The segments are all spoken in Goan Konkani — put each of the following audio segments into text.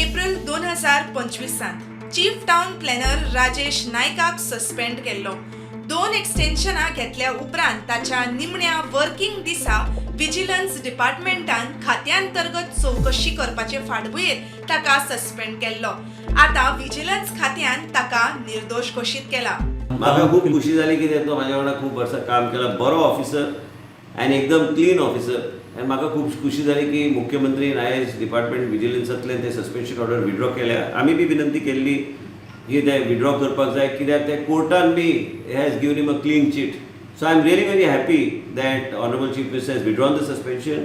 एप्रिल 2025त चीफ टावन प्लॅनर राजेश नायकाक सस्पेंड केल्लो. दोन एक्सटेन्शनां घेतल्या उपरांत ताच्या निमण्या वर्किंग दिसा विजिलन्स डिपार्टमेंटान खात्यांतर्गत चवकशी करपाचे फाटभुंयेर ताका सस्पेंड केल्लो. आतां विजिलन्स खात्यान ताका निर्दोश घोशीत केला. म्हाका खूब खुशी जाली कित्याक तो म्हाज्या वांगडा खूब वर्सां काम केलां, बरो ऑफिसर आनी एकदम क्लीन ऑफिसर. आनी म्हाका खूब खुशी जाली की मुख्यमंत्रीन आयज डिपार्टमेंट विजिलन्सांतल्यान ते सस्पेन्शन ऑर्डर विड्रॉ केल्या. आमी बी विनंती केल्ली की ते विड्रॉ करपाक जाय, कित्याक ते कोर्टान बी has given him a clean chit. So I am really very happy that honourable Chief Minister has withdrawn the suspension,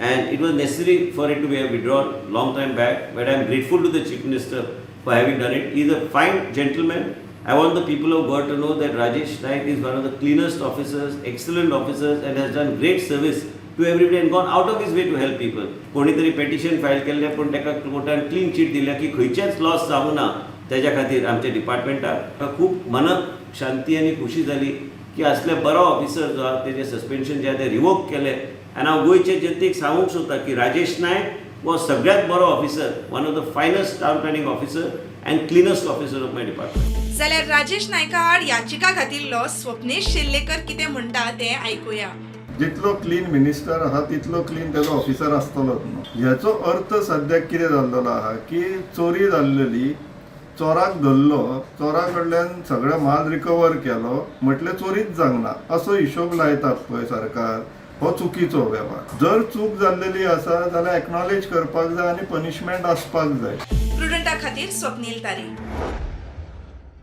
and it was necessary for it to be withdrawn long time back, but I am grateful to the Chief Minister for having done it. He is a fine gentleman. I want the people of Goa to know that Rajesh Naik is one of the cleanest officers, excellent officers, and has done great service to everybody and gone out of his way to help people. कोणी तरी पेटिशन फायल केल्लें, पूण ताका कोर्टान क्लीन चीट दिल्या की खंयचेच लॉस जावंक ना. तेज्या खातीर आमच्या डिपार्टमेंटाक खूब मनाक शांती आनी खुशी जाली की असले बरो ऑफिसर जो आहा, तेजें सस्पेन्शन जें आहा तें रिवोक केलें. आनी हांव गोंयचे जनतेक सांगूंक सोदता की राजेश नायक हो सगळ्यात बरो officer, one of the finest town planning officer and cleanest officer of my department. जाल्यार राजेश नायका आड याचिका घातिल्लो स्वप्नेश शेल्लेकर कितें म्हणटा तें आयकुया. जितलो क्लीन मिनिस्टर आहा, तितलो क्लीन तेजो ऑफिसर आसतलोच न्हू. ह्याचो अर्थ सद्याक कितें जाल्लेलो आहा की चोरी जाल्लेली, चोराक धरलो, चोरा कडल्यान सगळो माल रिकवर केलो म्हटल्यार चोरीच जावंक ना, असो हिशोब लायतात पळय सरकार, हो चुकीचो वेव्हार. जर चूक जाल्लेली आसा जाल्यार एक्नॉलेज करपाक जाय आनी पनिशमेंट आसपाक जाय. प्रुडंटा खातीर स्वप्नील तारी.